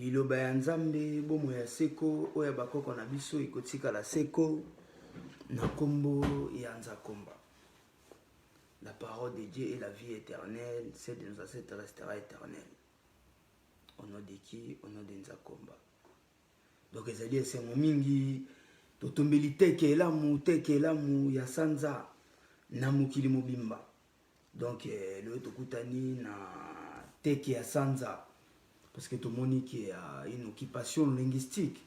Liloba ya Nzambe, bomoi ya seko, oyo ya bakoko na biso ekotikala seko na kombo ya Nzakomba. La parole de Dieu est la vie éternelle, celle de nos ancêtres restera éternelle. Au nom de qui? Au nom de Nzakomba. Donc ezali esengo mingi totombeli teke elamu teke elamu ya sanza na mokili mobimba. Donc eh, lelo tokutani na teke ya sanza parce que tomoni ke ya une occupation linguistique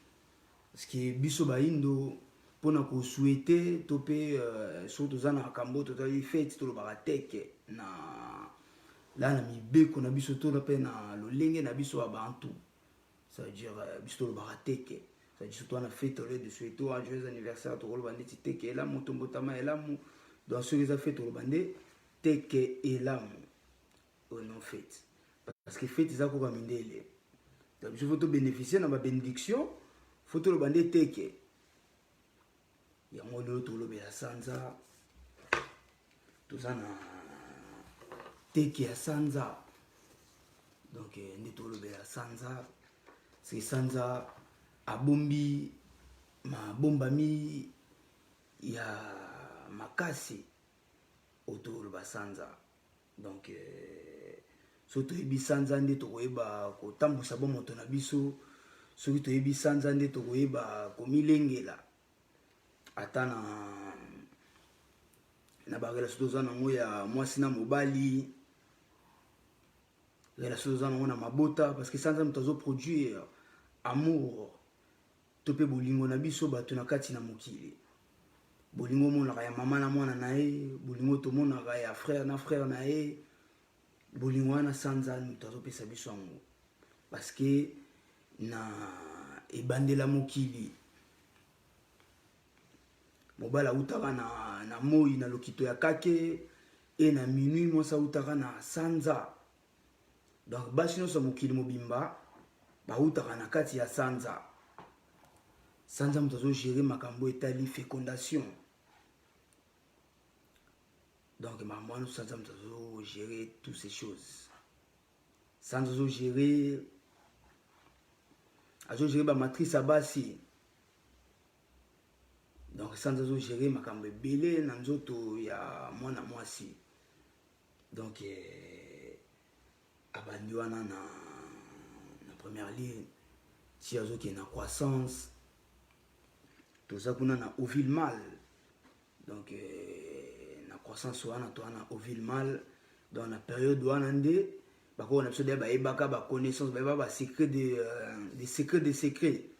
parce que biso bayindo mpona kosouhaite to mpe euh, soki toza na makambo totali fete tolobaka teke na la na mibeko na biso to mpe na lolenge na biso ya bantu. Ça veut dire euh, biso tolobaka teke. Ça veut dire surtout wana fete, au lieu de souhaiter un joyeux anniversaire, tokoloba ndeti teke elamu to mbotama elamu. Donc soki eza fete, toloba nde teke elamu au non fete, parce que fete eza koka mindele. Donc biso faut tobénéficier na babénédiction, faut toloba nde teke yango. Lelo tolobela sanza, toza na teke ya sanza. Donc eh, nde tolobela sanza, c'est sanza abombi mabombami ya makasi oyo toloba sanza. Donc eh, soki toyebi sanza nde tokoyeba kotambusa bomoto na biso. Soki toyebi sanza nde tokoyeba komilengela ata na barelation toza nango ya mwasi na mobali, relation toza nango na mabota, parce que sanza moto azoproduire amour to mpe bolingo na biso bato na kati na mokili. Bolingo omonaka ya mama na mwana na ye, bolingo tomonaka ya frère na frère na ye, bolingo wana sanza moto azopesa biso yango, parce que na ebandela mokili mobali awutaka na moi na lokito ya kake e na minuit mwasi awutaka na sanza. Donc basi nyonso ya mokili mobimba bawutaka na kati ya sanza. Sanza moto azogere makambo etali fécondation. Donc makambo wana, sanza moto azogere toutes ces choses. Sanza azogere bamatrice ya basi. Donc sanza azogere makambo ebele na nzoto ya mwana mwasi. Donc eh, abandi wana na première ligne ti azokende na croissance. Toza kuna na ovule mâle. Donc eh, na croissance wana toza na ovule mâle. Donc na période wana nde bakoko na biso deya bayebaka baconnaissance, bayebaka basecret de secret de secret.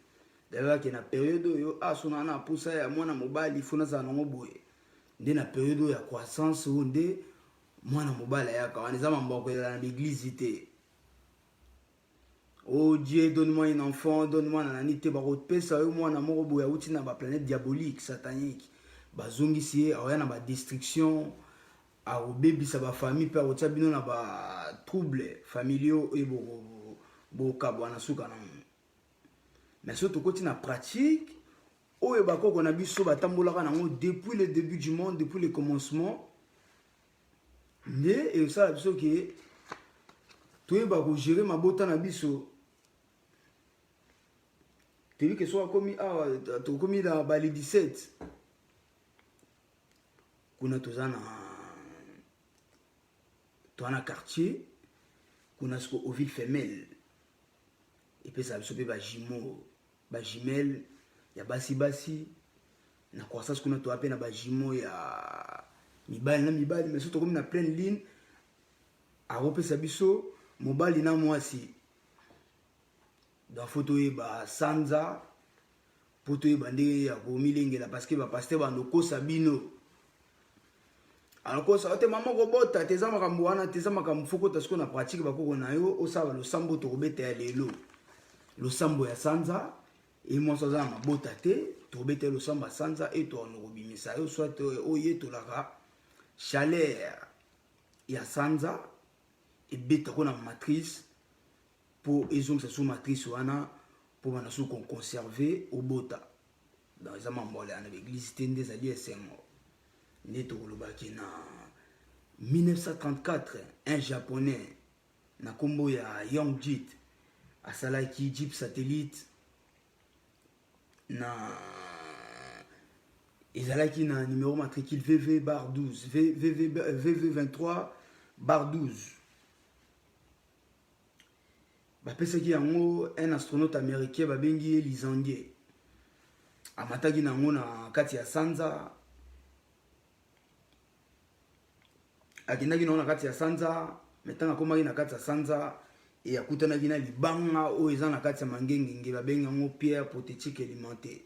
Bayebaka na période oyo aso na na pusa ya mwana mobali, fo nazala nango boye. Nde na période oyo ya croissance oyo nde mwana mobali ayaka. Wana eza mambo ya koyela na baeglise te: "Oh Dieu, donne-moi un enfant, donne-moi na nani." Te, bakopesa yo mwana moko boye awuti na baplanète diabolique, satanique. Bazongisi ye, aoya na badestruction, akobebisa bafamille mpe akotia bino na batrouble familiaux oyo bokabwa na suka nango. Mais soki tokoti na pratique oyo bakoko na biso batambolaka nango depuis le début du monde, depuis le commencement, nde ekosala biso ke toyeba kogere mabota na biso. Toyebi ke soki akomi awa, tokomi na bali 17 kuna, toza na quartier kuna. Siko ovule femelle epesaka biso mpe bajumeau, bajumelle ya basi basi. Na croissance kuna toza mpe na bajumeau ya mibali na mibali. Mais soki tokomi na pleine lune, akopesa biso mobali na mwasi. Donc faut toyeba sanza mpo toyeba ndenge ya komilengela, parce que bapasteur bando kosa bino, alokosa te mama kobota te. Eza makambo wana te, eza makambo fo kota sikoyo na pratique. Bakoko na yo osala losambo, tokobeta ya lelo losambo ya sanza. E mwasi aza na mabota te, tokobeta ye losambo ya sanza e tokando kobimisa yo soit oyo yetolaka chaleur ya sanza ebetako na matrice mpo ezongisa so matrice wana mpo bana so koconserve obota. Donc eza mambo ya na baeglise te. Nde ezali esengo nde tokolobaki na 1934, un Japonais na nkombo ya Young Jit. Asalaki jeep satellite na ezalaki na numéro matricule VV bar 12 VV, VV 23 bar 12. Bapesaki yango un astronaute américain babengi ye Lizandier. Amataki na yango na kati ya sanza, akendaki nango na kati ya sanza. Me ntango akomaki na kati ya sanza e, akutanaki na libanga oyo eza na kati ya mangengenge, babengi yango pierre prothétique alimentée,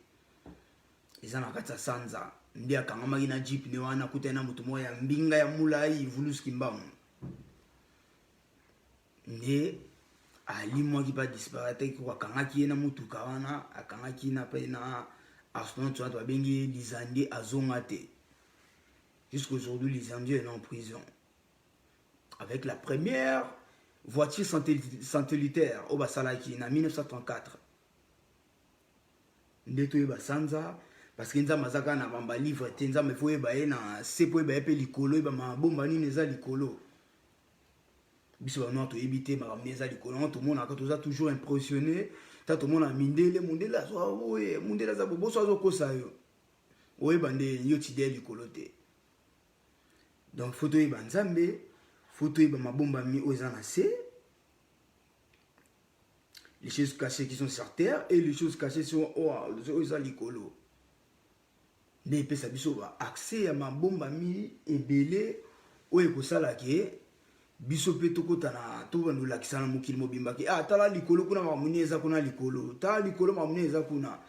eza na kati ya sanza. Nde akangamaki na jeep ne wana, akutani na moto moko ya mbinga ya molai, Vulusi Kimbangu. Nde alimwaki mpe adisparaître. Akangaki ye na motuka wana, akangaki na mpe na astronaute wana babengi ye Lizandie. Azonga te. Jusqu'aujourd'hui, Lizandie est en prison avec la première voiture satellitaire oyo basalaki na 1934. Nde toyeba sanza, parce que Nzambe aza kaka na bamba livre te. Nzambe, faut oyeba ye na se mpo oyeba ye mpe likolo, oyeba mabomba nini eza likolo. Biso banoir toyebi te makambo nini eza likolo yango. Tomonaka, toza toujours impressionné ta tomona mindele. Mondele azwa oye, mondele aza boboso, azokosa yo. Oyeba nde yo tide likolo te. Donc faut toyeba Nzambe, faut toyeba mabombami oyo eza na se, les choses cachées qui sont sur terre et les choses cachées sont oyo eza likolo. Nde epesa biso baaccès ya mabombami ebele oyo ekosala ke biso mpe tokota na tobanda olakisa na mokili mobimba ke ah, tala likolo kuna, makambo nini eza kuna likolo, tala likolo, makambo nini eza kuna.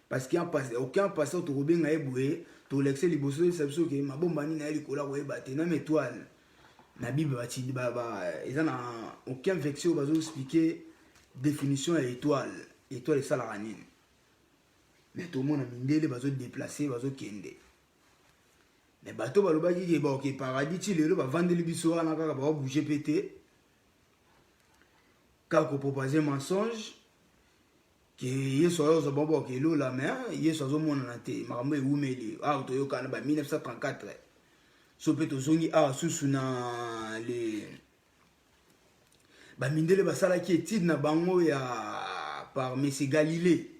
Parce que aucun pasteur tokobenga ye boye, tolekise liboso, oyebisa biso ke mabomba nini ya likolo, akoyeba te. Même étoile na Bible eza na aucun verset oyo bazoexpliquer définition ya étoile, étoile esalaka nini. Mais tomona mindele bazodéplacer, bazokende. Mais bato balobaki ke baoke paradis, ti lelo bavandeli biso wana kaka, baobouger mpe te, kaka kopropager mensonge ke Yesu azozwa bango baoke elola. Mais Yesu azomonana te. Makambo ewumeli awa, toyokana ba 1934. So mpe tozongi awa susu na le bamindele basalaki étude na bango ya par Monsieur Galilée.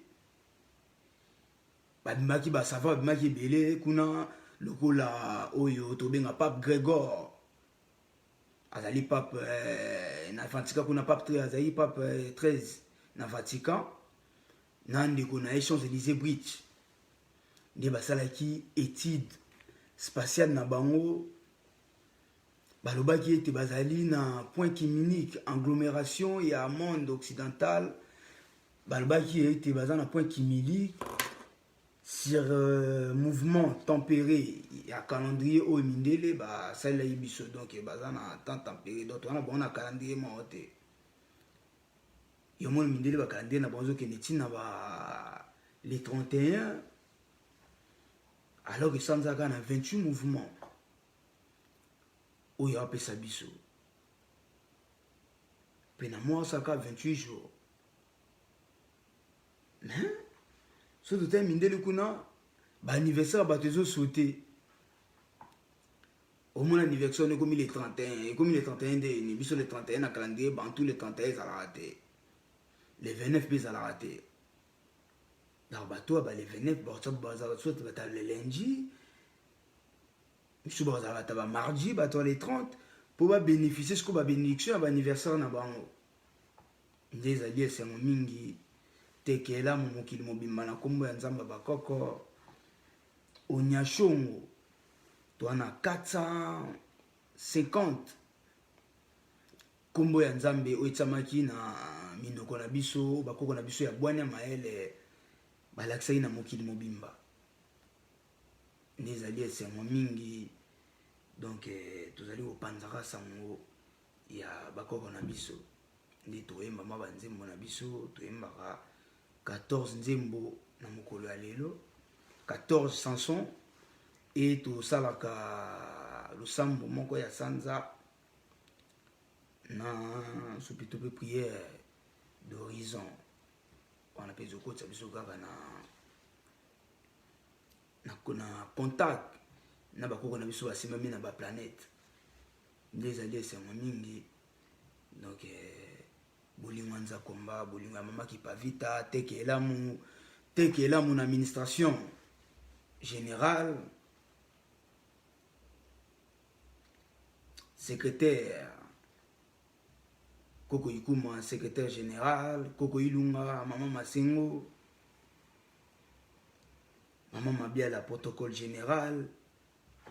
Babimaki basavant, babimaki ebele kuna, lokola oyo tobenga pape Grégor, azali pape na Vatican kuna, pape, azali pape 13 na Vatican, na ndeko na ye Champs Élysées Bridge. Nde basalaki étude spatiale na bango, balobaki ete bazali na point culminique, agglomération ya monde occidental. Balobaki ete baza na point culminique sur mouvement tempéré ya calendrier oyo mindele basalelaki biso. Donc baza na temps tempéré, donc wana bango na calendrier moko te. Yomona mindele, bacalendrier na bango ezokende ntina ba le 31, alors que sanza kaka na 28 mouvement oyo apesa biso mpe na mwa osaka 28 jours. Mais so totali mindele kuna, baanniversaire ya bato ezosaute. Omona anniversaire wana ekomi le 31, ekomi le 31 nde ni biso le 31 na calendrier bantu. Le 31 ezalaka te, le 29 mpe ezalaka te. Donc bato oyo ba le 29 bazala soit bato le lundi, misu bazala bato bamardi, bato ya le 30, mpo babénéficie sikoyo babénédiction ya baanniversaire na bango. Nde ezali esengo mingi tekelamu mokili mobimba na nkombo ya Nzambe bakoko Onyashongo. Toa na 450 nkombo ya Nzambe oyo etiamaki na minoko na biso, bakoko na biso ya bwanya mayele balakisaki na mokili mobimba. Nde ezali esengo mingi. Donc tozali kopanzaka sango ya bakoko na biso. Nde toyemba mwa banzembo na biso, toyembaka 14 nzembo na mokolo ya lelo, 14 chansons, e tosalaka losambo moko ya sanza na sopi to mpe prière d'horizon wana mpe ezokotisa biso kaka na contact na bakoko na biso basimbami na baplanète. Nde ezali esengo mingi. Donc Bolingo ya Nzakomba, bolingo ya mama Kipavita, teke elamu, teke elamu na administration générale, secrétaire Koko Ikuma, secrétaire général, Koko Ilunga, mama Masengo, mama Mabiala, protocole général,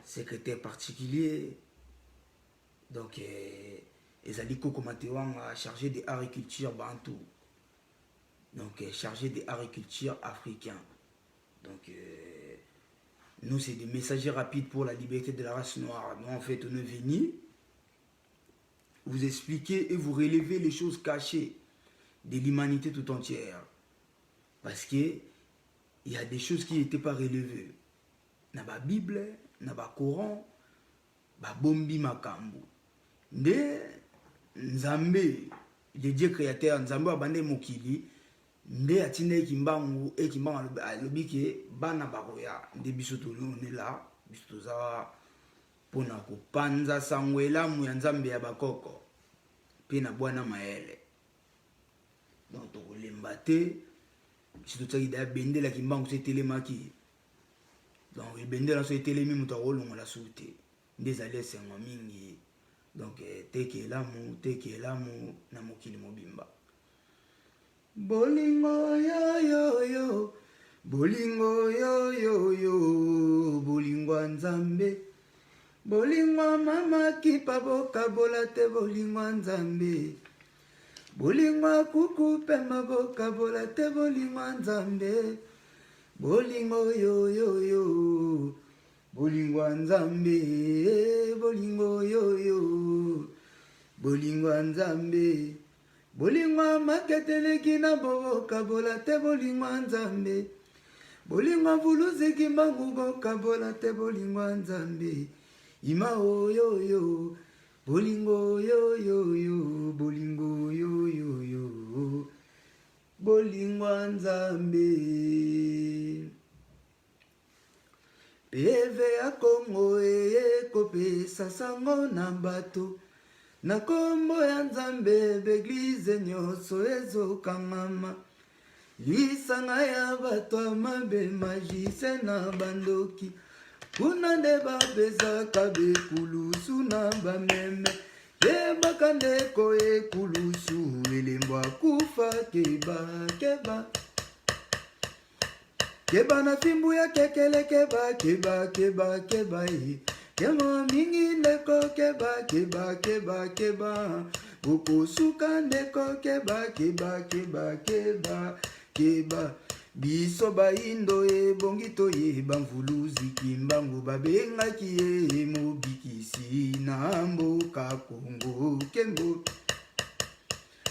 secrétaire particulier. Donc, eh, ezali Koko Matewanga, chargé de art et culture bantou. Donc, eh, chargé de art et culture africain. Donc, euh, nous, c'est des messagers rapides pour la liberté de la race noire. Nous, en fait, on est venus vous expliquer et vous relever les choses cachées de l'humanité tout entière. Parce que il y a des choses qui n'étaient pas relevées. Na ba Bible, na ba Coran, ba bombi makambo. Nde Nzambe, le Dieu créateur, Nzambe abande mokili, nde atindaki Kimbangu, e Kimbangu alobi ke bana bakoya, nde biso tolonela, biso toza mpo na kopanza sango elamu ya Nzambe ya bakoko mpe na bwana mayele. Donc tokolemba te, biso totiaki daya bendela Kimbangu so etelemaki. Donc ebendela so etelemi, moto akolongola su te. Nde ezali esengo mingi. Donc teke elamu, teke elamu na mokili mobimba. Bolingo yo yo yo, bolingo yo yo yo, bolingo ya Nzambe, bolingo ya mama kipa bokabola te, bolingo ya Nzambe, bolingo ya kuku pema bokabola te, bolingo ya Nzambe, bolingo yo yo yo, bolingo ya Nzambe, bolingo yo yo, bolingo ya Nzambe. Bolingo ya makete eleki na bokabola te, bolingo ya Nzambe, bolingo ya vuluzi Kimbangu bokabola te, bolingo ya Nzambe, ima oyoyo, bolingo oyoyoyo, bolingo oyoyoyo, bolingo ya Nzambe. Peve ya Kongo eye kopesa sango na bato na kombo ya Nzambe, b'eglise nyonso ezokangama, lisanga ya bato ya mabe, magicien na bandoki, kuna nde bapesaka bekulusu na bameme. Yebaka ndeko, ekulusu elembo akufa, keba keba keba na fimbu ya kekele, keba keba keba keba e kema mingi ndeko, keba keba keba keba, bokosuka ndeko, keba keba keba keba keba. Biso bayindo ebongi toyeba mvuluzi Kimbangu, babengaki ye mobikisi na mboka Kongo. Kembo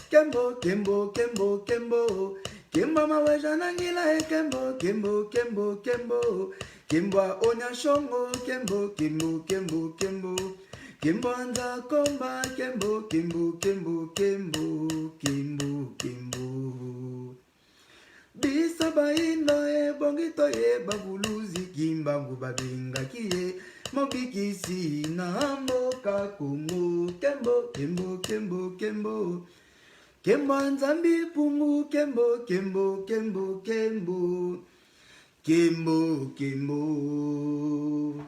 kembo kembo kembo kembo kembo, maweja na ngila e kembo kembo kembo kembo kembo, onya shongo kembo kembo kembo kembo kembo, anza komba kembo kembo kembo kembo kembo kembo. Biso bayindo ebongi toyeba buluzi Kimbangu, babengaki ye mobikisi na mboka Kongo. Kembo kembo kembo kembo kembo, Nzambi pungu kembo kembo kembo kembo kembo kembo.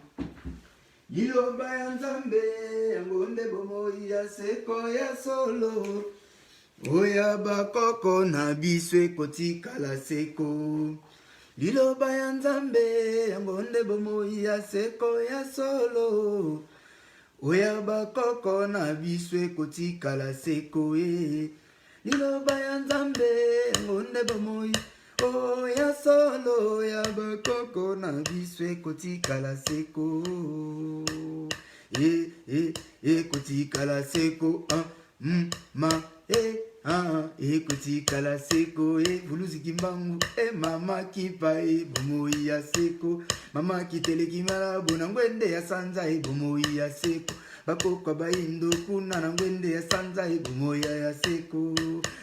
Liloba ya Nzambe yango nde bomoi ya seko ya solo, oya bakoko na biso ekotikala seko. Liloba ya Nzambe yango nde bomoi ya seko ya solo, oya bakoko na biso ekotikala seko e. Liloba ya Nzambe yango nde bomoi oya solo ya bakoko na biso ekotikala seko e, e, ekotikala seko ah, ma e ah, ekotikala seko e. Vuluzi Kimbangu e, mama kipa e, bomoi ya seko, mama kiteleki malabo na ngwende ya sanza e, bomoi ya seko, bakoko bayindo kuna na ngwende ya sanza e, bomoi ya seko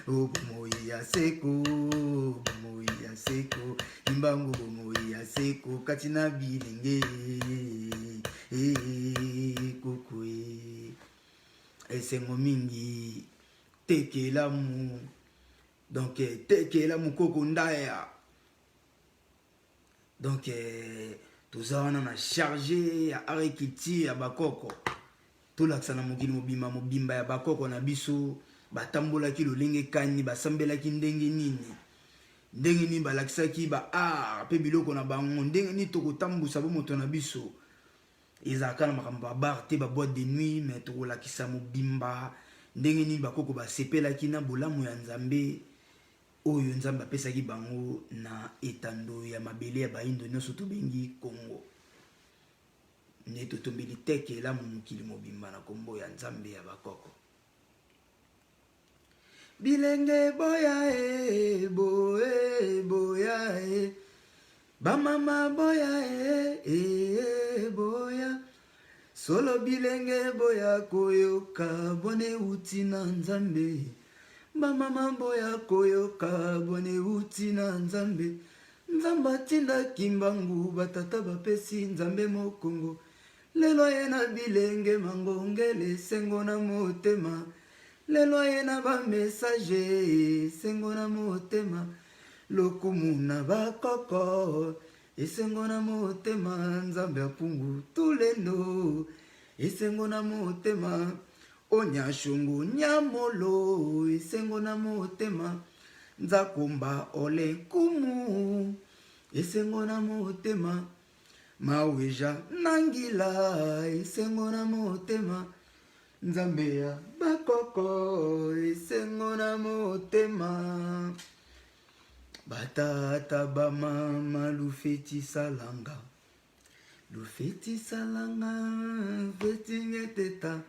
o, bomoi ya seko, bomoi ya seko, Kimbangu, bomoi ya seko kati na bilenge e, koko e, esengo mingi. Tekelamu, donc Tekelamu Koko Ndaya. Donc toza wana na charge ya art et culture ya bakoko, tolakisa na mokili mobimba mobimba ya bakoko na biso batambolaki lolenge kani, basambelaki ndenge nini, ndenge nini balakisaki ba art mpe biloko na bango, ndenge nini tokotambusa bomoto na biso. Ezalaka na makambo ya bar te, baboîte de nuit, mais tokolakisa mobimba ndenge nini bakoko basepelaki na bolamu ya Nzambe oyo Nzambe apesaki bango na etando ya mabele ya bayindo nyonso tobengi Congo. Nde totombeli teke elamu mokili mobimba na nkombo ya Nzambe ya bakoko. Bilenge boya e, boe boya e, bamama boya e, e boya solo. Bilenge boya koyoka bone euti na Nzambe. Bamama boya koyoka bone euti na Nzambe. Nzambe atindaki mbangu, batata bapesi Nzambe mokongo. Lelo ye na bilenge mangongele, esengo na motema. Lelo ye na bamessage, esengo na motema. Lokumu na bakoko, esengo na motema. Nzambe apungu tulendo, esengo na motema. Onyashungu nyamolo, esengo na motema. Nzakomba ole nkumu, esengo na motema. Maweja nangila, esengo na motema. Nzambe ya bakoko, esengo na motema. Batata, bamama, lufetisalanga, lufetisalanga fetingeteta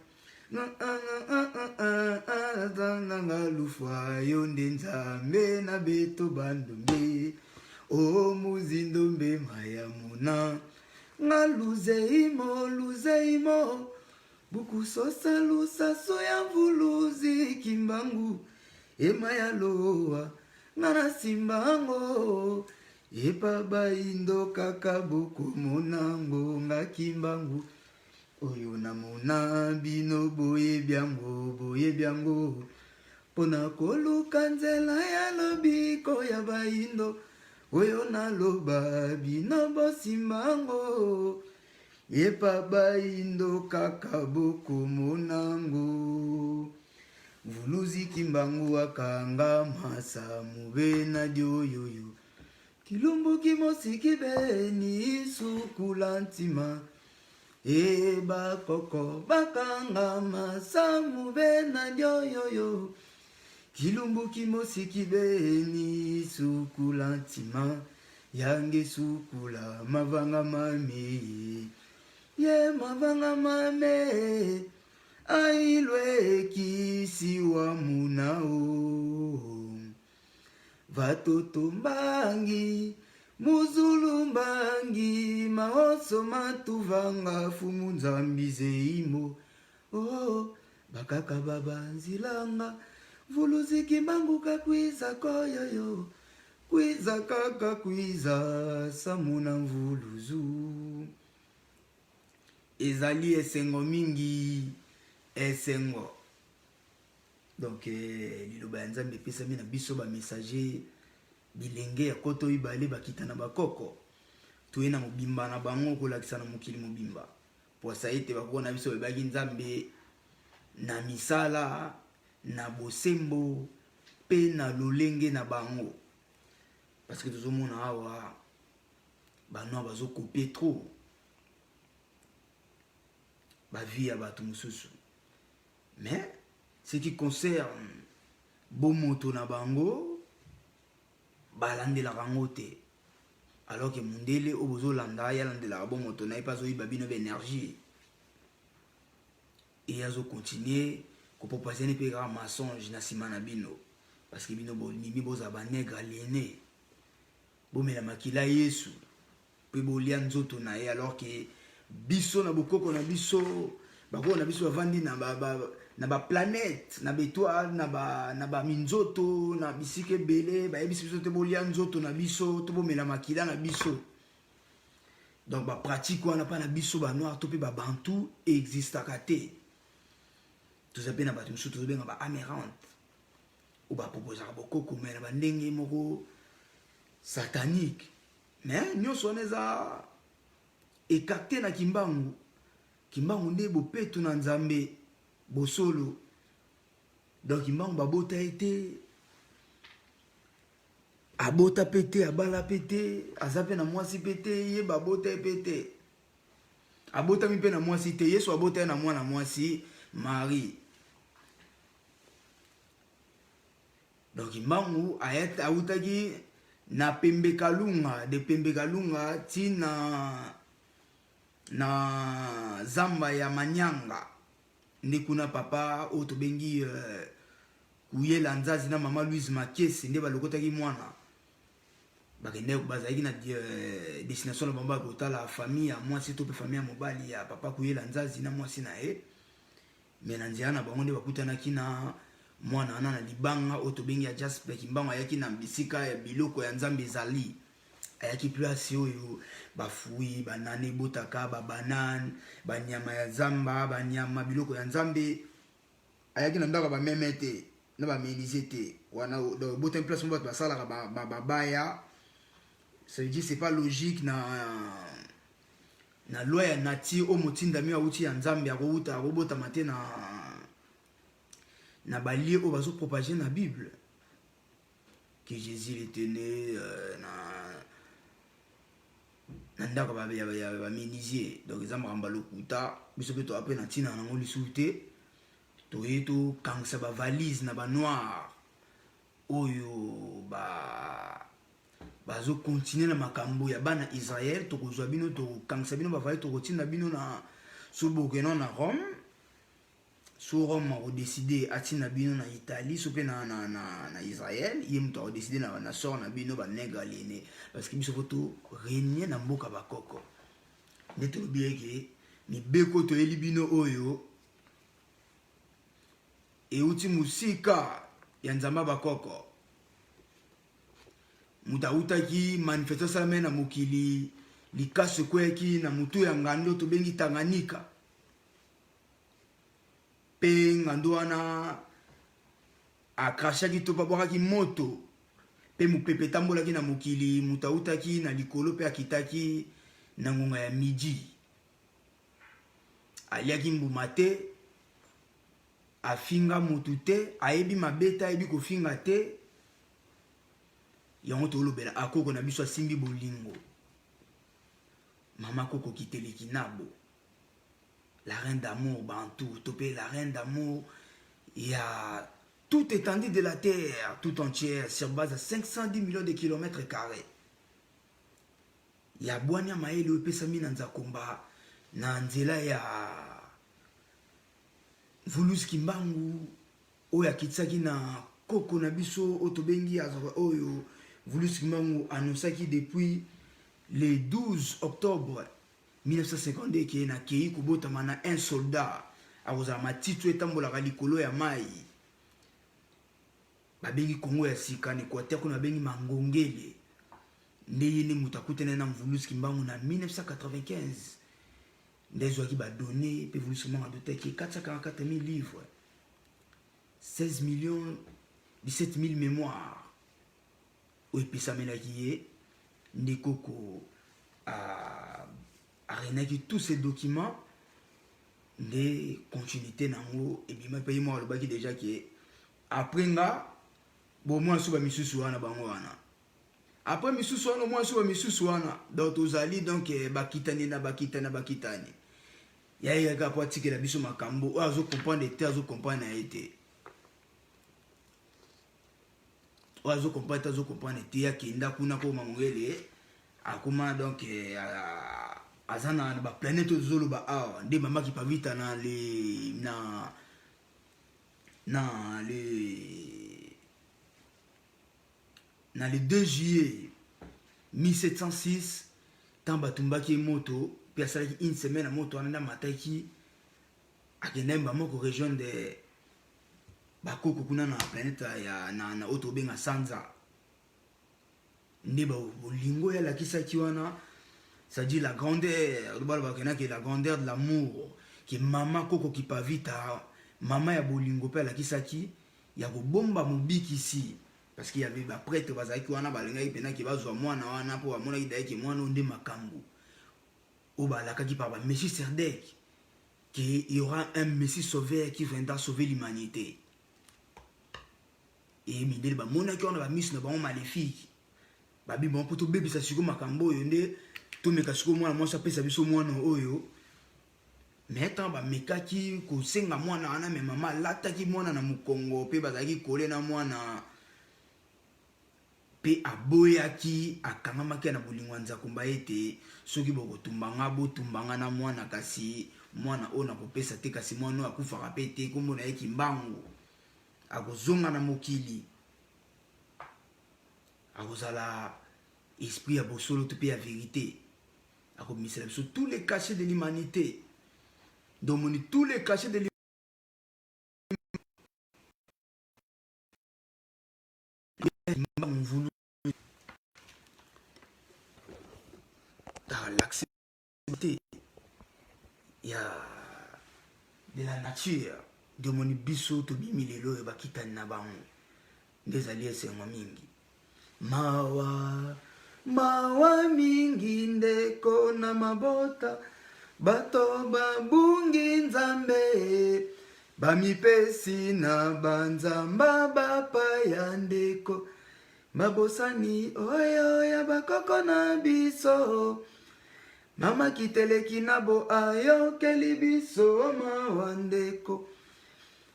nanga lufwa yo nde Nzambe na beto bandombe o muzindo mbe mayamuna nga luzeimo luzeimo bukusosa lusaso ya mvuluzi kimbangu ema ya lowa nga na simbango epa bayindo kaka bokomonango nga kimbangu oyo namona bino boyebi yango, boyebi yango, mpona koluka nzela ya lobiko ya bayindo oyo naloba bino bosimbango epa bayindo kaka bokomonango. Mvuluzi kimbangu akanga masa mube na dioyoyo kilumbu kimosi kibeni sukula ntima e bakoko bakanga masa mube na dioyoyo kilumbu kimosi kibeni sukula ntima yange sukula mavanga mame ye mavanga mame ailwe kisiwa munao vatoto mbangi muzulu mbangi maoso matuvanga fumu Nzambi zeimo oh, bakaka babanzilanga vuluziki mbangu kakwiza koyoyo kwiza kaka kwiza samuna mvuluzu. Ezali esengo mingi, esengo. Donc liloba ya Nzambe epesami na biso bamessager bilenge ya koto mibale bakita na bakoko, toye na mobimba na bango kolakisa na mokili mobimba poasa ete bakoko na biso bayebaki Nzambe na misala na bosembo mpe na lolenge na bango, parce que tozomona awa banoir bazokopie trop bavie ya bato mosusu, mais ce qui concerne bomoto na bango balandelaka yango te, alors que mondele oyo bozolanda ye alandelaka bomoto na ye mpe azoyiba bino baénergie e azocontinue kopropagene mpe kaka mensonge na nsima na bino, parce que bino bolimi bozala banègre aliéné, bomela makila Yesu mpe bolia nzoto na ye, alors que biso na bokoko na biso, bakoko na biso bavandi na baplanète, na baétoile, na baminzoto, na bisika ebele. Bayebisi biso te bolia nzoto na biso to bomela makila na biso. Donc bapratique wana mpa na biso banoir to mpe babantu existaka te. Toza mpe na bato mosusu tozobenga baamerante. Oyo baproposaka bokoko mais na bandenge moko satanique. Mais nyonso wana eza écarté na Kimbangu. Kimbangu nde bopeto na Nzambe, bosolo. Donc Kimbangu babota ye te, abota mpe te, abala mpe te, aza mpe na mwasi mpe te, ye babota ye mpe te, abotami mpe na mwasi te. Yesu abota ye na mwana mwasi Marie. Donc Kimbangu awutaki na Pembe Kalunga, de Pembe Kalunga ti na zamba ya Manyanga, nde kuna papa oyo tobengi Kuyela Nzazi na mama Louise Makese nde balokotaki mwana. Bakende, bazalaki na destination na bango ya kotala famille ya mwasi to mpe famille ya mobali ya papa Kuyela Nzazi na mwasi na ye. Mais na nzela na bango nde bakutanaki na mwana wana na libanga oyo tobengi ya jaspe. Kimbangu ayaki na bisika ya biloko ya Nzambe ezali, ayaki place oyo bafui banane ebotaka, babanane, banyama ya zamba, banyama, biloko ya Nzambe. Ayaki na ndako ya bameme te, na bamenuisier te wana. Donc ebotami place moko bato basalaka babaya. Ça veut dire, c'est pas logique na loi ya nature oyo motindami awuti ya Nzambe akowuta, akobotama te na balie oyo bazopropage na Bible que Jésus était né na ndako ya bamenuisier. Donc eza makambo ya lokuta. Biso mpe toya mpe na ntina nango lisusu te. Toye tokangisa bavalise na banoir oyo bazokontinue na makambo ya bana Israel. Tokozwa bino, tokokangisa bino bavalise, tokotinda bino na so bokeno na Rome, so Rome akodécider atinda bino na Italie, so mpe na Israel. Ye moto akodécider na sort na bino, banègre aliéné, parce que biso fo torégner na mboka bakoko. Nde tolobi eke mibeko toyeli bino oyo euti mosika ya Nzambe bakoko. Moto awutaki manifestation asalamai na mokili, likaso ekweyaki na motu ya ngando tobengi Tanganyika, mpe ngando wana akrashaki to babwakaki moto, mpe mopepe etambolaki na mokili. Moto awutaki na likolo mpe akitaki na ngonga ya midi. Aliaki mbuma te, afinga motu te, ayebi mabe te, ayebi kofinga te. Yango tolobela akoko na biso asimbi bolingo, mama koko Kiteliki Nabo, la reine d'amour bantou, to mpe la reine d'amour ya toute étendue de la terre tout entière, sur base ya 510 millions de kilomètres carrés ya bwania mayele oyo epesami na Nzakomba na nzela ya Mvuluzi Kimbangu, oyo akitisaki na koko na biso oyo tobengi oyo Mvuluzi Kimbangu annonçaki depuis le 12 octobre 1952 ke nakei kobotama na un soldat akozala matiti oyo etambolaka likolo ya mai. Babengi Kongo ya sika na Équateur kuna babengi Mangongele. Nde ye nde moto akutani na Mvuluzi Kimbangu na 1995, nde azwaki badonnées, mpe Mvuluzi Kimbangu adotaki 444 000 livres, 16 millions 17 000 mémoires oyo epesamelaki ye. Nde koko arenaki tous ces documents, nde continuité nango ebima. Mpe ye moko alobaki déjà ke après nga bomwana so bamisusu wana, bango wana, après misusu wana, omwana so bamisusu wana. Donc tozali, donc bakitani na bakitani na bakitani ya ye kaka po atikela biso makambo oyo azocomprendre te, azocomprendre na ye te. Oyo azocomprendre te, azocomprendre te. Akenda kuna ko Mangongele akoma, donc aza na baplanète oyo tozoloba awa. Nde mama Kipavita na le 2 juillet 1706, ntango batumbaki ye moto mpe asalaki une semaine na moto wana, nde amataki, akendaki bamoko rejoindre bakoko kuna na planète ya na oyo tobenga sanza. Nde bolingo oyo alakisaki wana, c'est-à-dire la grandeur, balobakendaki la grandeur de l'amour ke mama koko Kipavita, mama ya bolingo, mpe alakisaki. ya kobomba mobikisi parce qu'il y avait ba prêtre bazalaki wana balingaki mpena ke bazwa mwana wana mpo bamonaki daye ke mwana oyo nde makambo oyo balakaki par ba Melchisedec qu'il y aura un Messie sauveur qui viendra sauver l'humanité. Et mindele bamonaki wana bamiso na bango maléfique, babi bango mpo tobebisa sikoyo makambo oyo nde tomeka sikoyo mwana mwasi apesa biso mwana oyo. Me ntango bamekaki kosenga mwana wana, me mama alataki mwana na mokongo mpe bazalaki kole na mwana mpe aboyaki, akangamaki na bolingo ya Nzakomba ete soki bokotumba nga, botumba nga na mwana, kasi mwana oyo nakopesa te, kasi mwana oyo akufaka mpe te, nkombo na ye Kimbangu, akozonga na mokili, akozala esprit ya bosolo to mpe ya vérité, akobimisela biso tous les cachets de l'humanité. Donc moni tous les cachets de l'humanité l'accessibilité ya de la nature. Nde omoni biso tobimi lelo oyo bakitani na bango, nde ezali esengo mingi. Mawa, mawa mingi ndeko na mabota, bato babungi Nzambe, bamipesi na banzamba bapaya ndeko, babosani oyo ya bakoko na biso. Mama kiteleki na bo ayokeli biso mawa ndeko,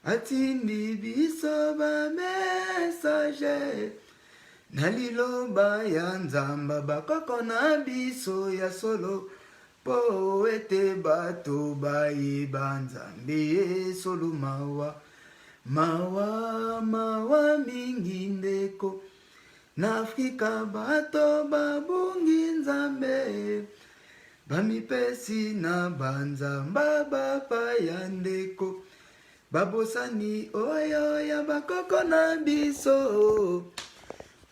atindi biso ba message na liloba ya Nzamba bakoko na biso ya solo, mpo ete bato bayeba Nzambe solo. Mawa, mawa, mawa mingi ndeko na Afrika, bato babungi Nzambe, bamipesi na banzamba bapaya ndeko, babosani oyo ya bakoko na biso.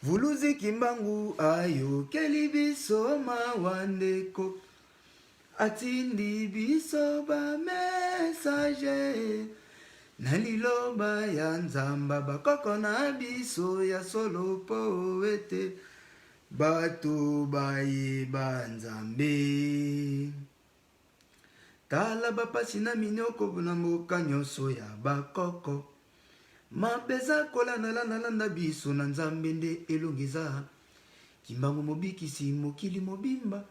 Vuluzi Kimbangu ayokeli biso mawa ndeko, atindi biso ba message na liloba ya Nzamba bakoko na biso ya solo, mpo ete bato bayeba Nzambe. Tala bapasi na minyoko na mboka nyonso ya bakoko, mabe eza kolandalandalanda biso na Nzambe nde elongi eza. Kimbangu mobikisi mokili mobimba,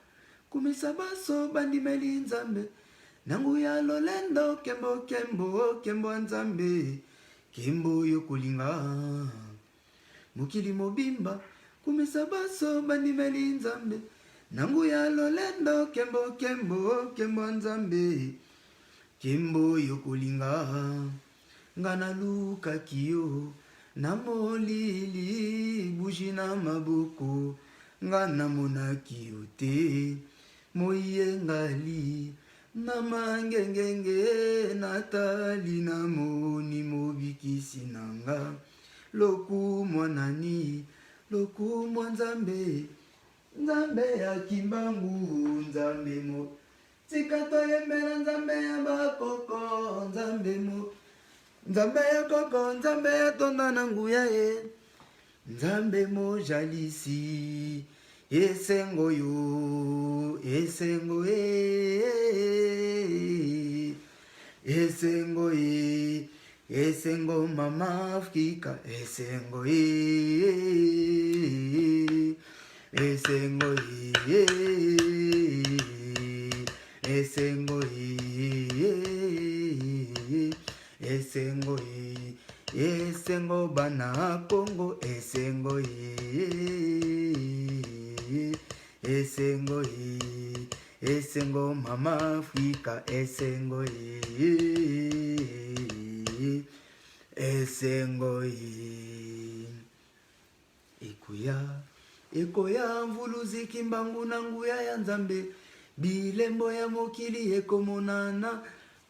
kumisa baso bandimeli Nzambe na nguya lolendo, kembo, kembo, kembo ya Nzambe, kembo yo kolinga. Mokili mobimba, kumisa baso bandimeli Nzambe na nguya lolendo, kembo, kembo, kembo ya Nzambe, kembo yo kolinga. Nga nalukaki yo na molili, buji na maboko, nga namonaki yo te. Moi engali na mangengenge, natali namoni mobikisi na nga. Lokumwa nani? Lokumwa Nzambe, Nzambe ya Kimbangu, Nzambe mo. Tika toyembela Nzambe ya bakoko, Nzambe mo. Nzambe ya koko, Nzambe ya tonda na nguya ye. Nzambe mojalisi, esengo yo, esengo e, esengo e, esengo mama Afrika, esengo e, esengo e, esengo e, esengo e, esengo bana Kongo, esengo e, esengo e, esengo mama Afrika, esengo e, esengo e. Ekoya, ekoya mvuluzi Kimbangu na nguya ya Nzambe, bilembo ya mokili ekomonana,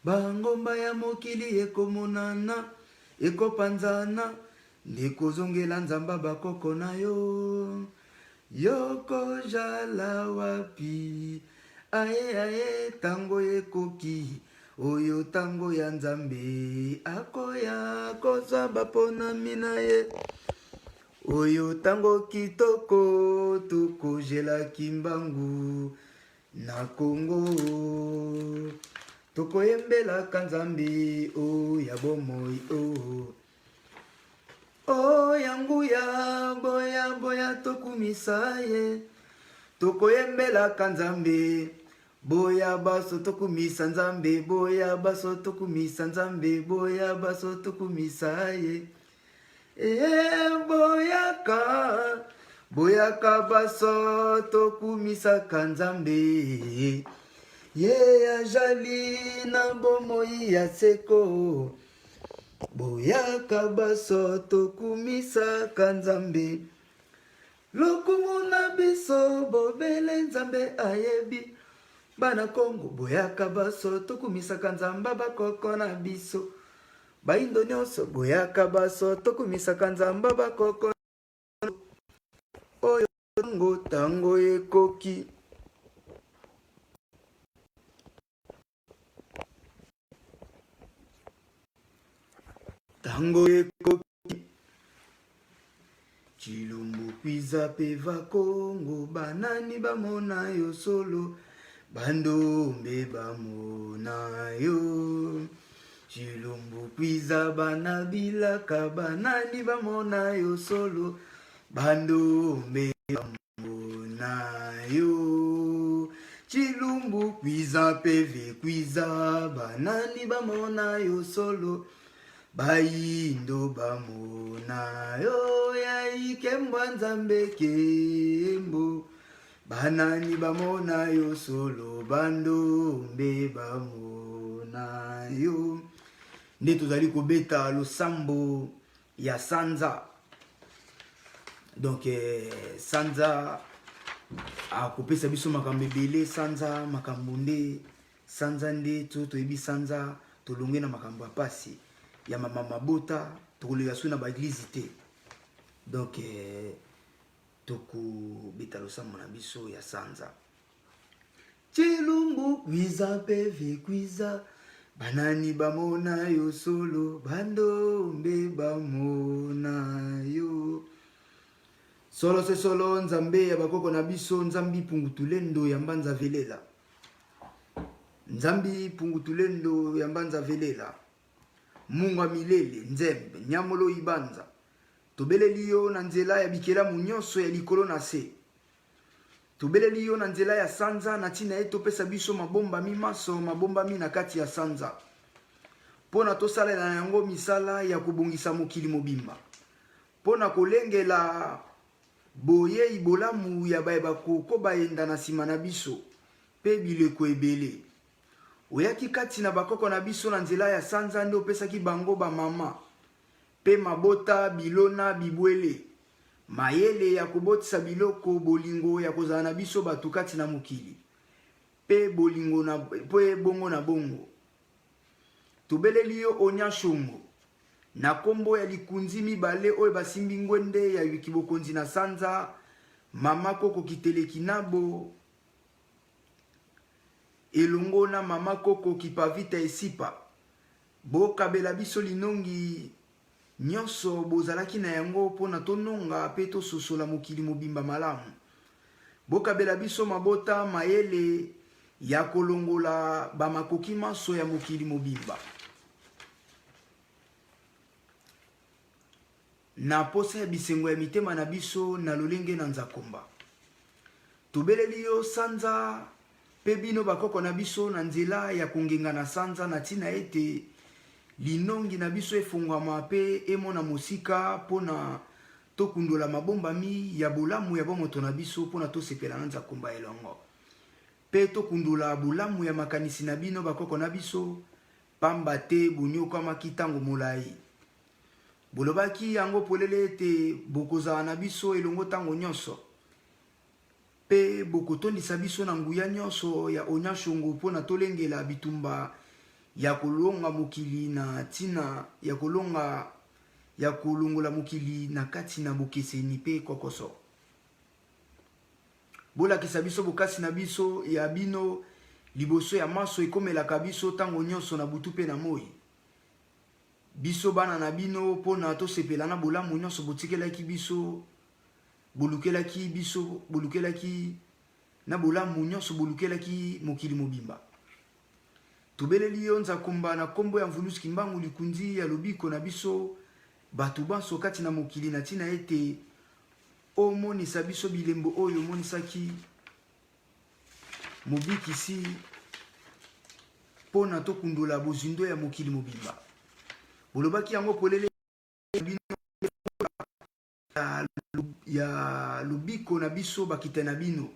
bangomba ya mokili ekomonana, ekopanzana, nde kozongela Nzamba bakoko na yo. Yokojala wapi? Aye, aye, tango ekoki. Oyo tango ya Nzambe akoya kozwa baponami na ye. Oyo tango kitoko tokojela kimbangu na Kongo. Tokoyembelaka Nzambe o ya bomoi o. O ya nguya boya boya tokumisa ye. Tokoyembelaka Nzambe Boya baso tokumisa Nzambe, boya baso tokumisa Nzambe, boya baso tokumisa ye. E boyaka, boyaka baso tokumisaka Nzambe. Ye ajali na bomoi ya seko. Boyaka baso tokumisaka Nzambe. Lokumu na biso bobele Nzambe ayebi. Bana Kongo boyaka baso tokumisaka Nzamba bakoko na biso. Bayindo nyonso boyaka baso tokumisaka Nzamba bakoko oyo tango tango ekoki. Tango ekoki Tshilombo kwiza pe va Kongo banani bamona yo solo bandombe bamona yo Tshilombo kwiza bana bilaka banani bamona yo solo bandombe na yo Tshilumbu kwiza peve kwiza banani bamona yo solo bayindo bamona yo ya ikembwa nzambe kembo banani bamona yo solo bandombe bamona yo nde tozali kobeta losambo ya sanza donc eh, sanza akopesa biso makambo ebele sanza makambo nde sanza nde to toyebi sanza tolonge na makambo ya pasi ya mama mabota tokoleka soki na baeglize te donc eh, tokobeta losambo na biso ya sanza Tshilumbu kwiza mpe vikwiza banani bamona yo solo bandombe bamona yo solo se solo nzambe ya bakoko na biso nzambi pungutulendo ya mbanza velela nzambi pungutulendo ya mbanza velela mungwa milele nzembe nyamolo ibanza tobeleli yo na nzela ya bikelamu nyonso ya likolo na se Tobeleli yo na nzela ya sanza na ntina ete opesa biso mabombami manso mabombami na kati ya sanza, mpo na tosalela na yango misala ya kobongisa mokili mobimba, mpo na kolengela boyei bolamu ya baye bakokoba enda na nsima na biso mpe bileko ebele. Oyaki kati na bakoko na biso na nzela ya sanza nde opesaki bango bamama mpe mabota, bilona, bibwele, mayele ya kobotisa biloko, bolingo ya kozala na biso bato kati na mokili, mpe bolingo na, mpe bongo na bongo. Tobeleli yo Onya Shongo, na kombo ya likunzi mibale oyo basimbi ngwende ya kibokonzi na sanza, Mama Koko Kiteleki Nabo, elongo na Mama Koko Kipavita Esipa. Bokabela biso linongi nyonso bozalaki na yango mpo na tononga mpe tososola mokili mobimba malamu. Bokabela biso mabota mayele ya kolongola bamakoki manso ya mokili mobimba. Na posa ya bisengo ya mitema na biso na lolenge na nzakomba. Tobeleli yo sanza mpe bino bakoko na biso na nzela ya kongenga na sanza na ntina ete linongi na biso efongwama mpe emona mosika mpo na tokundola mabombami ya bolamu ya bomoto na biso mpo na tosepela na nzakomba elongo mpe tokundola bolamu ya makanisi na bino bakoko na biso pamba te bonyokwamaki ntango molai. Bolobaki yango polele ete bokozala na biso elongo ntango nyonso, mpe bokotondisa biso na nguya nyonso ya Onyashongo mpo na tolengela bitumba ya kolonga mokili na ntina ya kolonga ya kolongola mokili na kati na bokeseni mpe kokoso. Bolakisa biso bokasi na biso ya bino Liboso ya manso ekomelaka biso tango nyonso na butu mpe na moi. Biso bana na bino mpo na tosepela na bolamu nyonso botikelaki biso, bolukelaki biso, bolukelaki na bolamu nyonso bolukelaki mokili mobimba. Tobeleli yo Nzakomba na kombo ya Mvuluzi Kimbangu likunzi ya lobiko na biso bato banso kati na mokili na tina ete omonisa biso bilembo oyo omonisaki Mobikisi mpo na tokundola bozindo ya mokili mobimba. Bolobaki yango polele bino ya lobiko na biso bakita na bino.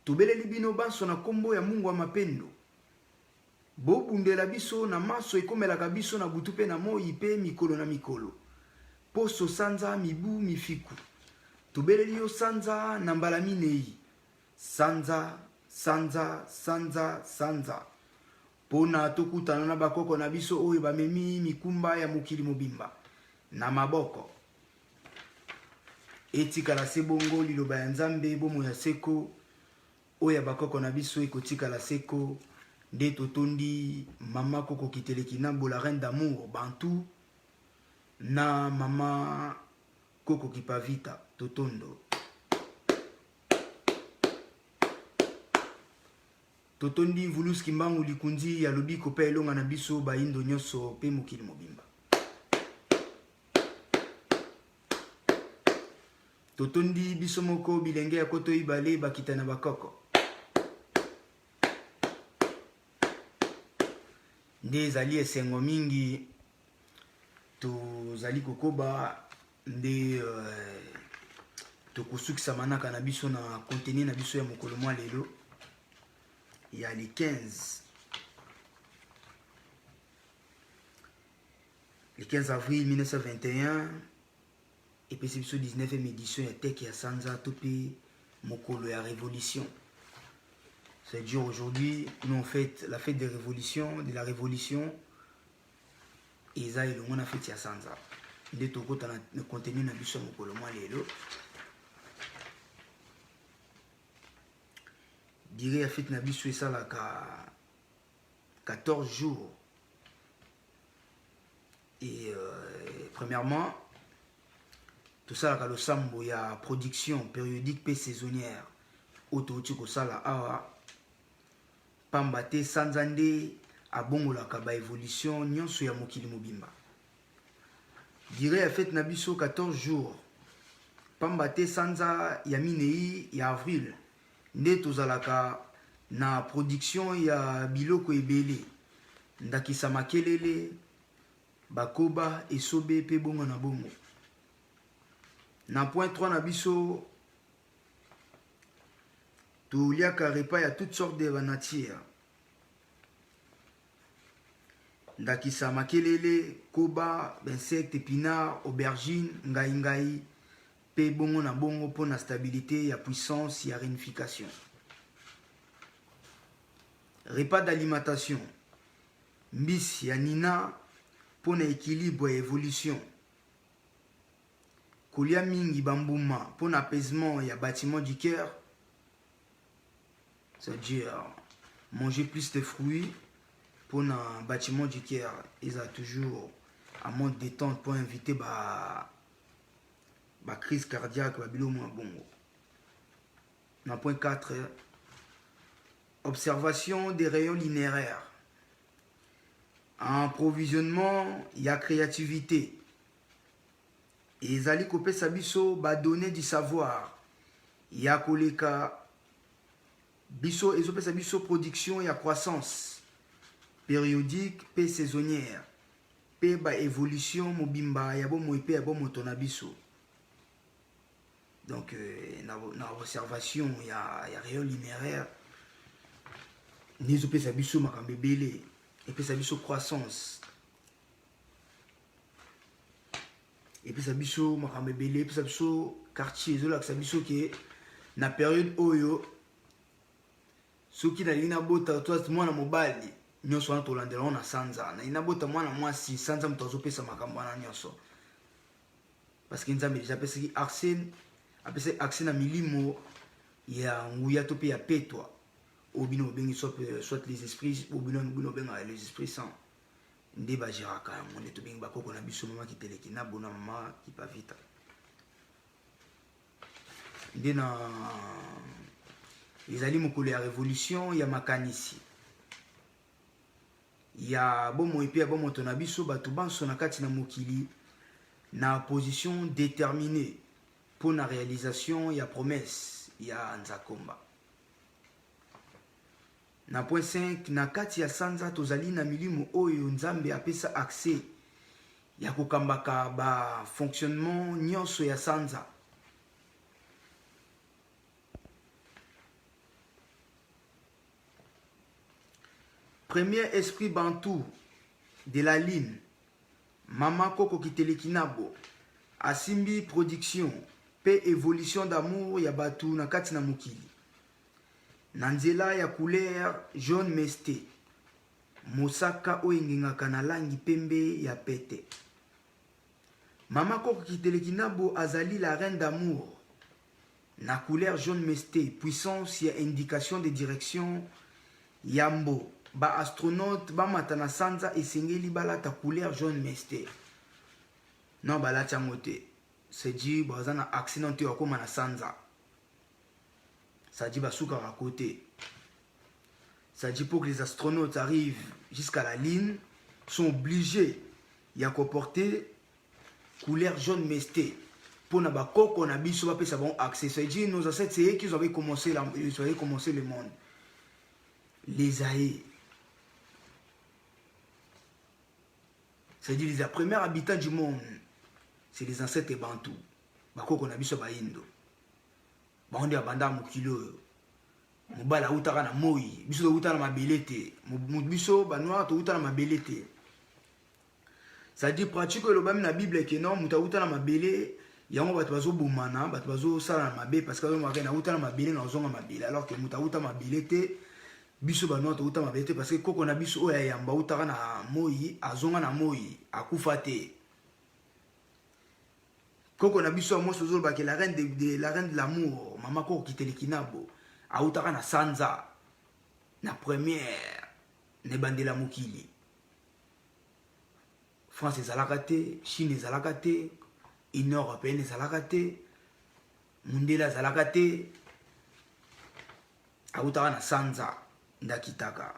Tobeleli bino banso na kombo ya Mungu wa mapendo. Bobundela biso na manso ekomelaka biso na butu mpe na moi mpe mikolo na mikolo, poso, sanza, mibu, mifiku. Tobeleli yo sanza na mbala minei, sanza, sanza, sanza, sanza, mpo na tokutana na bakoko na biso oyo bamemi mikumba ya mokili mobimba na maboko. Etikala se bongo liloba ya Nzambe, bomoi ya seko oyo ya bakoko na biso ekotikala seko. Nde totondi mama koko Kiteleki Nambo, la reine d'amour bantou, na mama koko Kipavita totondo. Totondi Mvulus Kimbangu likunzi ya lobiko pe elonga na biso bayindo nyonso pe mokili mobimba. Totondi biso moko bilenge ya koto ibale bakita na bakoko. Nde ezali esengo mingi tozali kokoba nde euh, tokosukisa manaka na biso na contenu na biso ya mokolo mwa lelo ya le 15 le 15 avril 1921 epesi biso 19e édition ya teke ya sanza to mpe mokolo ya révolution. C'est-à-dire aujourd'hui, nous on fête la fête des révolutions, de la révolution eza elongo na feti ya sanza. Nde tokota na contenu na biso ya mokolo mwa lelo. Dire ya feti na biso esalaka 14 jours. Et euh, premièrement, tosalaka losambo ya production périodique mpe saisonnière oyo touti kosala awa pamba te sanza nde abongolaka ba evolution nyonso ya mokili mobimba. Durée ya fete na biso 14 jours pamba te sanza ya minei ya avril nde tozalaka na production ya biloko ebele ndakisa makelele, bakoba, esobe pe bongo na bongo. Na point 3 na biso toliaka repas ya toutes sortes de nature ndakisa makelele, koba, insecte, epinard, aubergine, ngai ngai pe bongo na bongo mpo na stabilite ya puissance ya renification. Repas d'alimentation, mbisi ya nina mpo na equilibre ya evolution. Kolia mingi ba mbuma mpo na apaisement ya batiment du cœur, c'est-à-dire manger plus de fruits mpo na batiment du cœur ezala toujours à mode détente mpo inviter ba ba crise cardiaque ba biloko mwa bongo. Na point 4, observation des rayons linéaires, approvisionnement ya créativité ezali kopesa biso ba données du savoir ya koleka biso, ezopesa biso production ya croissance périodique mpe saisonnière mpe ba évolution mobimba ya bomoi mpe ya bomoto na biso. Donc euh, na, na observation ya, ya rayon linéaire nde ezopesa biso makambo ebele, epesa biso croissance, epesa biso makambo ebele, epesa biso quartier, ezolakisa biso ke na periode oyo soki nalingi nabota to mwana mobali nyonso wana tolandela yango na sanza, nalingi nabota mwana mwasi, sanza moto azopesa makambo wana nyonso parce que Nzambe deja apesaki accès, apesaki accès na milimo ya nguya to mpe ya petwa. Oyo bino bobengi soit les esprits, oyo bino bino bobengaka les esprits saints, nde bagéraka yango. Nde tobengi bakoko na biso, mama Kiteleki na bona mama Kipavita. Nde na ezali mokolo ya révolution ya makanisi ya bomoi mpe ya bomoto na biso bato banso na kati na mokili, na position déterminée mpo na réalisation ya promesse ya Nzakomba. Na point 5, na kati ya sanza tozali na milimo oyo Nzambe apesa accès ya kokambaka ba fonctionnement nyonso ya sanza. Premier esprit bantou de la ligne, mama Koko Kitelekinabo, asimbi production pe évolution d'amour ya bato na kati na mokili na nzela ya couleur jaune meste, mosaka oyo engengaka na langi pembe ya pete. Mama Koko Kitelekinabo azali la reine d'amour na couleur jaune meste, puissance ya indication de direction. Yambo ba astronaute bamata na sanza, esengeli balata couleur jaune meste. Non, balati yango te, c'est dit baza na accident te bakóma na sanza. Ça dit basukaka côté. Ça dit pour que les astronautes arrivent jusqu'à la ligne, sont obligés ya koporter couleur jaune meste mpona bakoko na biso bapesa bango accès. Ça dit nos ancêtres, c'est eux qui avaient commencé la, ils avaient commencé le monde, les Aïe. C'est-à-dire les premiers habitants du monde, c'est les ancêtres bantous, bakoko na biso bayindo. Bango nde babanda mokili oyo. Mobali awutaka na moi, biso towuta na mabele te. Biso banoir towuta na mabele te. C'est-à-dire pratique oyo elobami na Bible ke non, moto awuta na mabele, yango bato bazobomana, bato bazosala na mabe, parce que azomaka nauta na mabele, nazonga mabele, alors que moto awuta mabele te. Biso banoir towuta mabele te, parce que koko na biso oyo ayamba awutaka na moi, azonga na moi, akufa te. Koko na biso ya mwasi, ozolobaki la reine de la reine de l'amour, mama Koko Kitelekinabo, awutaka na sanza na première, na ebandela mokili. France ezalaka te, Chine ezalaka te, Union européenne ezalaka te, mundele azalaka te. Awutaka na sanza ndakitaka.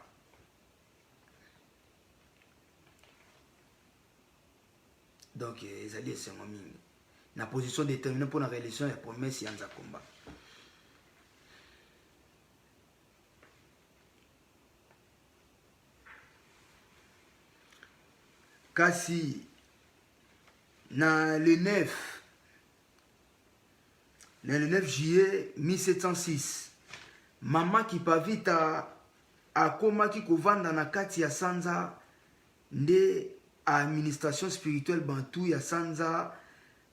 Donc ezali esengo mingi na position déterminée mpona réalisation ya promesse ya Nzakomba. Kasi na le 9 juillet 1706, mama Kipavita akomaki kovanda na kati ya sanza. Nde administration spirituelle bantu ya sanza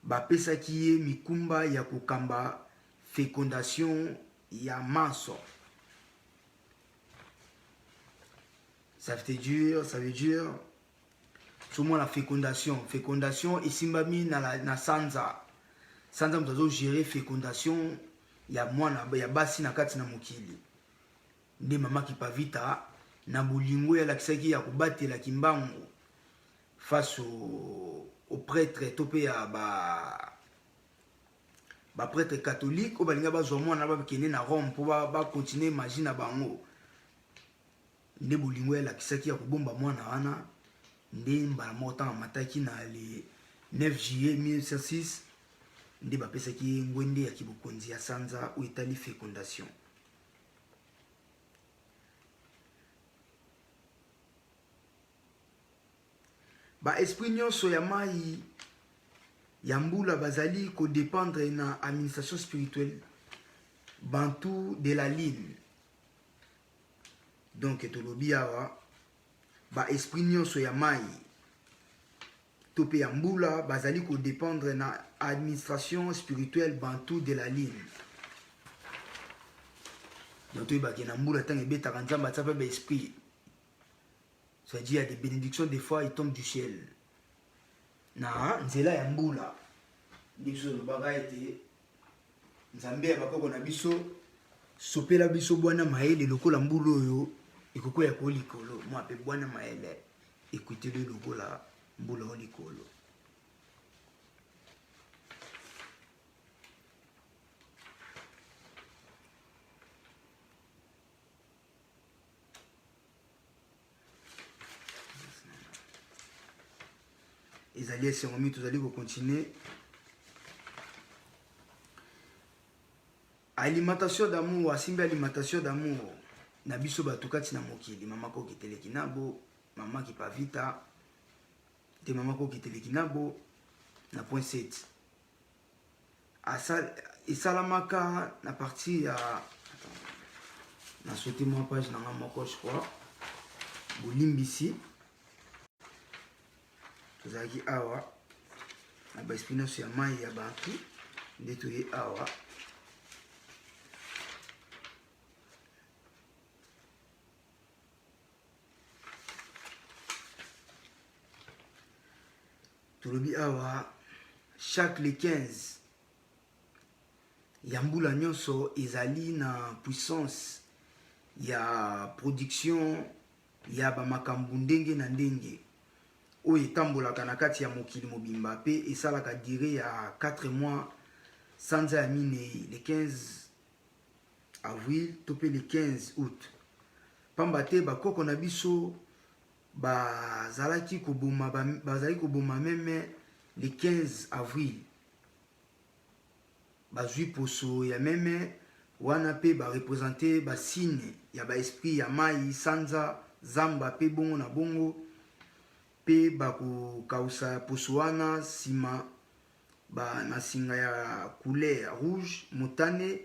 bapesaki ye mikumba ya kokamba fécondation ya manso. Ça veut dire somona fécondation, fécondation esimbami na sanza. Sanza moto azogérer fécondation ya mwana ya basi na kati na mokili. Nde mama Kipavita na bolingo oyo alakisaki ya kobatela Kimbangu face au prêtre to mpe ya baprêtre catholique oyo balinga bazwa mwana bakende na Rome mpo bacontinuer magie na bango, nde bolingo oyo alakisaki ya kobomba mwana wana, nde mbala moko ntango amataki na le 9 juillet 1906, nde bapesaki ye ngwende ya kibokonzi ya sanza oyo etali fécondation. Baesprit nyonso ya mai ya mbula bazali kodépendre na administration spirituelle bantu de la ligne. Donc tolobi awa baesprit nyonso ya mai to mpe ya mbula bazali kodépendre na administration spirituelle bantu de la ligne. Donc toyebaki na mbula ntango ebetaka, Nzambe atia mpe baesprit. C'est-à-dire il y a des bénédictions, des fois ils tombent du ciel na nzela ya mbula. Nde biso tolobaka ete Nzambe ya bakoko na biso. Sopela biso bwana mayele lokola mbula oyo ekokwea ko likolo mwa pe bwana mayele ekwiteli lokola mbula o likolo. Ezali esengo mingi tozali kokontinue Alimentation d'amour asimbi alimentation d'amour na biso bato kati na mokili mama koki teleki nabo mama kipavita te mama koki teleki nabo na point 7 asal esalamaka na partir ya na sauté mwa page na nga moko je crois bolimbisi Tozalaki awa na ba esprit nyonso ya mai ya bantu nde toye awa. Tolobi awa chaque le 15 ya mbula nyonso ezali na puissance ya production ya ba makambo ndenge na ndenge oyo etambolaka na kati ya mokili mobimba pe esalaka duree ya 4 mois, sanza ya minei, le 15 avril to pe le 15 aout. Pamba te bakoko na biso bazalaki koboma bazalaki koboma meme le 15 avril. Bazui poso ya meme wana pe ba representer ba signes ya ba esprits ya mayi, sanza, zamba pe bongo na bongo pe bakokawusa poso wana sima ba na singa ya couleur rouge, motane,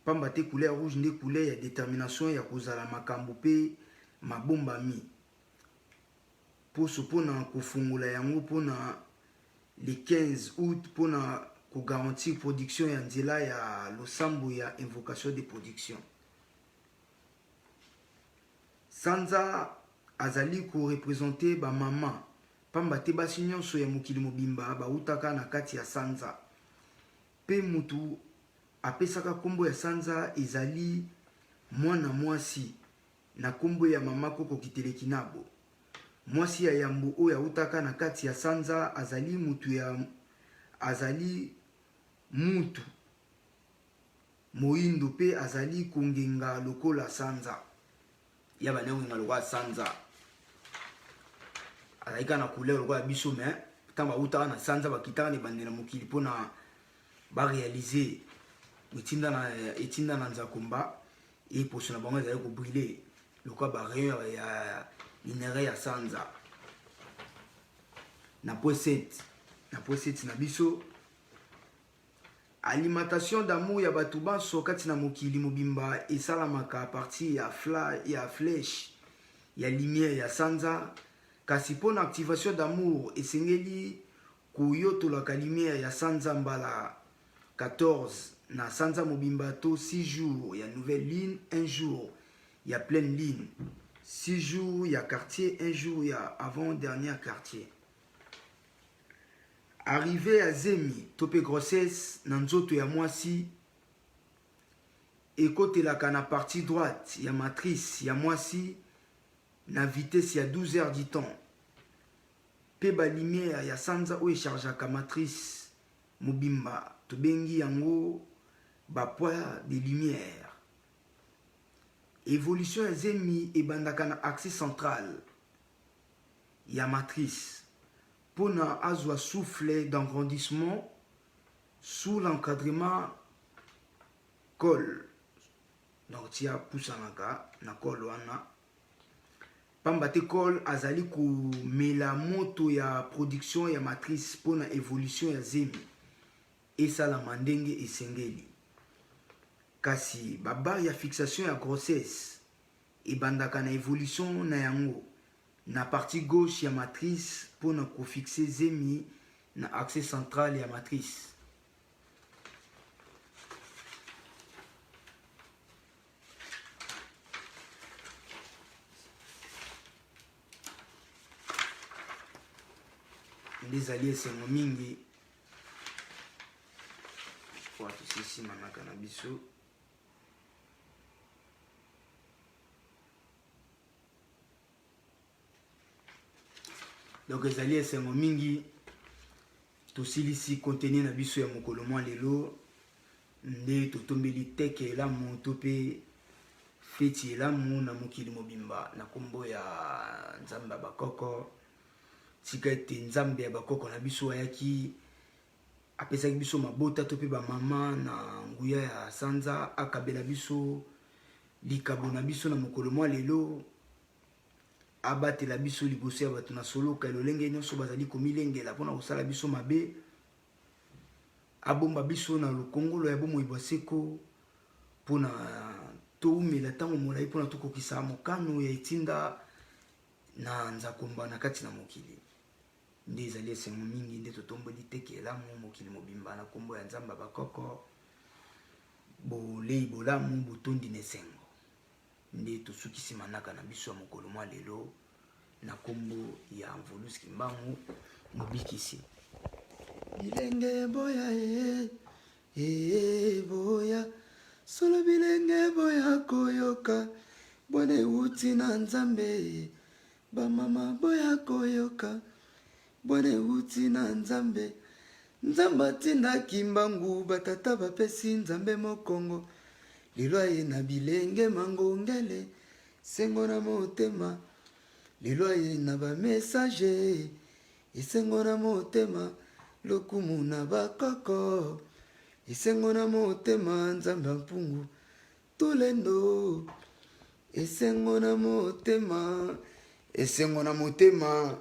pamba te couleur rouge nde couleur ya determination ya kozala makambo pe mabombami. Poso pona kofongola yango pona le 15 aout pona ko garantir production ya nzela ya losambo ya invocation de production. Sanza azali ko representer ba mama pamba te basi nionso ya mokili mobimba bawutaka na kati ya sanza pe mutu apesaka kombo ya sanza ezali mwana mwasi Na kombo ya mama koko Kitelekinabo, mwasi ya yambo oyo awutaka na kati ya sanza azali mutu ya azali mutu moindo pe azali kongenga lokola sanza. Ya bandi kongenga lokola sanza, azali kaka na couleur lokola biso mais tango bawutaka na sanza bakitaka na ebandeli na mokili pona ba realiser etinda na etinda na Nzakomba. Et poso na bango ezali ko briller lokola ba rayon ya minerai ya sanza. Na point 7, na point 7 na biso alimentation d'amour ya bato banso kati na mokili mobimba esalamaka à partir ya fla, ya flèche ya lumière ya sanza, kasi mpo na activation d'amour esengeli koyotolaka lumière ya sanza mbala 14 na sanza mobimba to 6 jours ya nouvelle lune, un jour ya pleine lune, 6 jours ya quartier, un jour ya avant dernier quartier. Arrivée ya zemi to pe grossesse na nzoto ya mwasi ekotelaka na partie droite ya matrice ya mwasi na vitesse ya 12 heures du temps pe ba lumière ya sanza oyo echargeaka matrice mobimba tobengi yango ba poids de lumière. Evolution ya zemi ebandaka na axe central ya matrice pona azwa souffle d'engrandissement sous l'encadrement col donc ti apusanaka na col wana Pamba te Cole azali komela moto ya production ya matrice mpo na evolution ya zemi esalama ndenge esengeli. Kasi ba barres ya fixation ya grossesse ebandaka na evolution na yango na partie gauche ya matrice mpo na ko fixer zemi na axe central ya matrice. Nde ezali esengo mingi. Oyo tosisi manaka na biso. Donc ezali esengo mingi tosilisi contenu na biso ya mokolo mwa lelo nde totombeli teke elamu to mpe feti elamu na mokili mobimba na nkombo ya Nzambe ya bakoko. Tika ete Nzambe ya bakoko na biso ayaki apesaki biso mabota to mpe bamama na nguya ya sanza akabela biso likabo na biso na mokolo mwa lelo abatela biso liboso ya bato na soloka ya lolenge nyonso bazali komilengela mpo na kosala biso mabe abomba biso na lokongolo ya bomoi bwa seko mpo na toumela ntango molai mpo na tokokisa mokano ya etinda na nzakomba na kati na mokili Nde ezali esengo mingi nde totomboli teke elamu mokili mobimba na kombo ya Nzambe ya bakoko. Bolei bolamu botondi na esengo. Nde tosukisi manaka na biso ya mokolo mwa lelo na kombo ya Mvulus Kimbangu mobikisi. Bilenge boya ee, ee boya solo bilenge boya koyoka bwana ewuti na Nzambe Ba mama boya koyoka bwana ewuti na Nzambe. Nzambe atinda Kimbangu, ba tata bapesi Nzambe mokongo. Lelo aye na bilenge mangongele, sengo na motema. Lelo aye na ba message, esengo na motema. Lokumu na ba koko, esengo na motema. Nzambe ya mpungu Tulendo, esengo na motema, esengo na motema.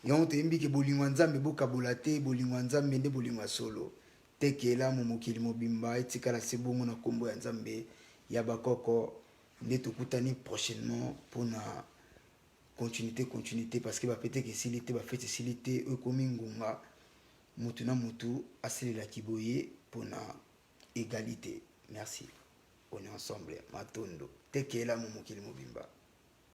Yango toyembi ke bolingo ya Nzambe bokabola te, bolingo ya Nzambe nde bolingo ya solo. Teke elamu mokili mobimba etikala se bongo na kombo ya Nzambe ya bakoko. Nde tokutani prochainement pona continuité continuité parce que ba fete esili te, ba fete esili te, oyo ekomi ngonga mutu na mutu asalela kiboye pona egalite. Merci. On est ensemble. Matondo. Teke elamu mokili mobimba.